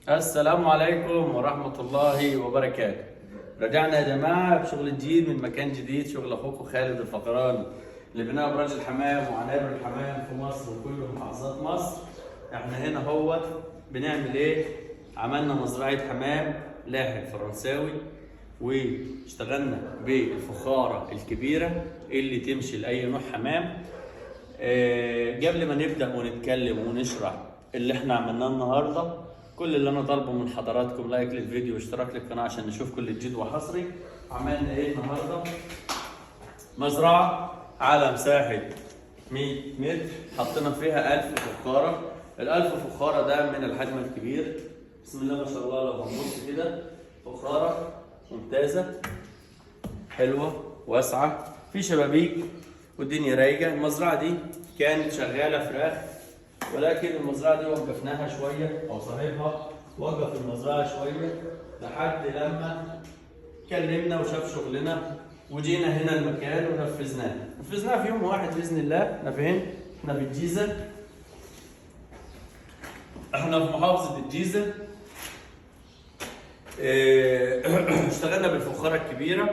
السلام عليكم ورحمة الله وبركاته. رجعنا يا جماعة بشغل جديد من مكان جديد، شغل أخوكم خالد الفقراني لبناء أبراج الحمام وعنابر الحمام في مصر وكل محافظات مصر. احنا هنا هو بنعمل ايه؟ عملنا مزرعة حمام لاحق فرنساوي، واشتغلنا بالفخارة الكبيرة اللي تمشي لأي نوع حمام. قبل ما نبدأ ونتكلم ونشرح اللي احنا عملناه النهارده، كل اللي انا طالبه من حضراتكم like للفيديو واشتراك للقناة عشان نشوف كل جديد وحصري. عملنا ايه النهارده؟ مزرعة على مساحة 100 متر، حطينا فيها 1000 فخارة. ال1000 فخارة ده من الحجم الكبير، بسم الله ما شاء الله. لو هنبص كده فخارة ممتازة حلوة واسعة، في شبابيك والدنيا رايقة. المزرعة دي كانت شغالة فراخ، ولكن المزرعة دي وقفناها شوية، أو صاحبها وقف المزرعة شوية لحد لما كلمنا وشاف شغلنا وجينا هنا المكان ونفذناه. نفذناه في يوم واحد بإذن الله. احنا فين؟ احنا في الجيزة، احنا في محافظة الجيزة. اشتغلنا بالفخارة الكبيرة.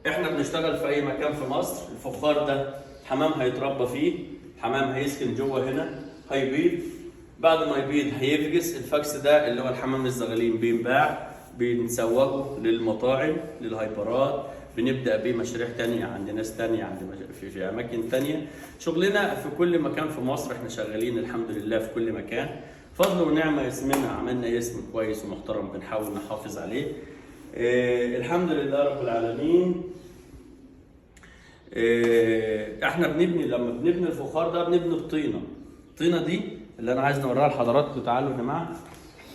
احنا بنشتغل في اي مكان في مصر. الفخار ده حمام هيتربى فيه، حمام هيسكن جوه هنا، هيبيض، بعد ما يبيض هيفجس. الفكس ده اللي هو الحمام الزغالين بينباع، بنسوقه للمطاعم، للهايبرات، بنبدأ بيه مشاريع تانية عند ناس تانية، عند في أماكن تانية. شغلنا في كل مكان في مصر، احنا شغالين الحمد لله في كل مكان. فضل ونعمة، اسمنا عملنا اسم كويس ومحترم بنحاول نحافظ عليه. الحمد لله رب العالمين. احنا بنبني، لما بنبني الفخار ده بنبني بطينة. الطينة دي اللي انا عايز نوريها لحضراتكم، تعالوا يا جماعة.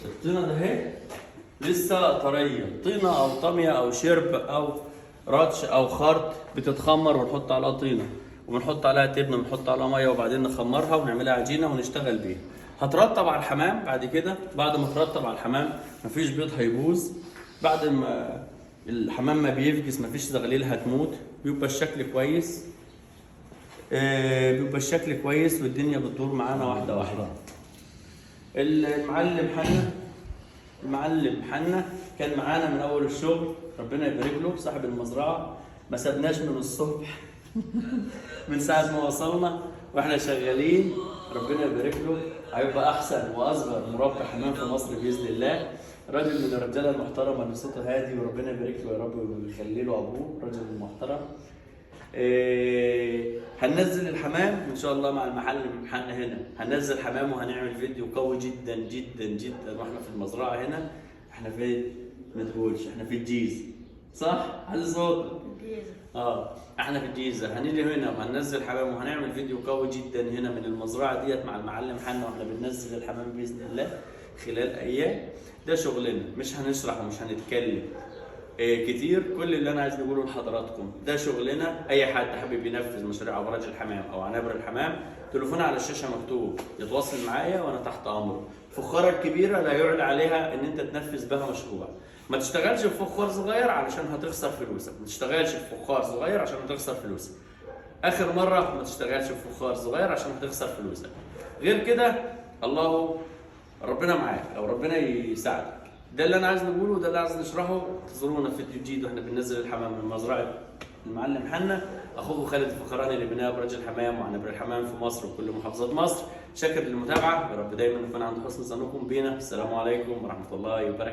الطينة ده اهي لسه طرية، طينة او طمية او شرب او رطش او خرط، بتتخمر ونحط عليها طينة وبنحط عليها تبن وبنحط عليها مية، وبعدين نخمرها ونعملها عجينة ونشتغل بيها. هترطب على الحمام بعد كده. بعد ما ترطب على الحمام مفيش بيض هيبوظ، بعد ما الحمام ما بيفجس مفيش زغليل هتموت، بيبقى الشكل كويس. بيبقى الشكل كويس والدنيا بتدور معانا واحدة واحدة. المعلم حنا كان معانا من أول الشغل، ربنا يبارك له، صاحب المزرعة، ما سابناش من الصبح من ساعة ما وصلنا واحنا شغالين، ربنا يبارك له. هيبقى أحسن وأصغر مربي حمام في مصر بإذن الله. راجل من الرجالة المحترمة اللي صوته هادي، وربنا يبارك له يا رب ويخلي له أبوه، راجل محترم. هننزل الحمام ان شاء الله مع المحل حنا هنا، هننزل حمام وهنعمل فيديو قوي جدا جدا جدا واحنا في المزرعة هنا. احنا فين؟ ما تقولش احنا في الجيزة، صح؟ على صوتك. احنا في الجيزة، هنيجي هنا وهننزل حمام وهنعمل فيديو قوي جدا هنا من المزرعة ديت مع المعلم حنا واحنا بننزل الحمام باذن الله خلال ايام. ده شغلنا، مش هنشرح ومش هنتكلم كتير. كل اللي انا عايز نقوله لحضراتكم ده شغلنا. اي حد حابب ينفذ مشاريع ابراج الحمام او عنابر الحمام، تليفونه على الشاشة مكتوب، يتواصل معايا وانا تحت امره. الفخاره الكبيرة لا يعلى عليها ان انت تنفذ بها مشروع. ما تشتغلش في فخار صغير علشان هتخسر فلوسك، ما تشتغلش في فخار صغير عشان هتخسر فلوسك. اخر مرة ما تشتغلش في فخار صغير عشان هتخسر فلوسك. غير كده الله ربنا معاك او ربنا يساعدك. ده اللي انا عايز نقوله وده اللي عايز نشرحه. انتظرونا في فيديو جديد واحنا بننزل الحمام من مزرعة المعلم حنا. اخوكم خالد الفخراني لبناء ابراج الحمام وعنابر الحمام في مصر وكل محافظات مصر. شاكر للمتابعة، يا رب دايما نكون عند حسن ظنكم بينا. السلام عليكم ورحمة الله وبركاته.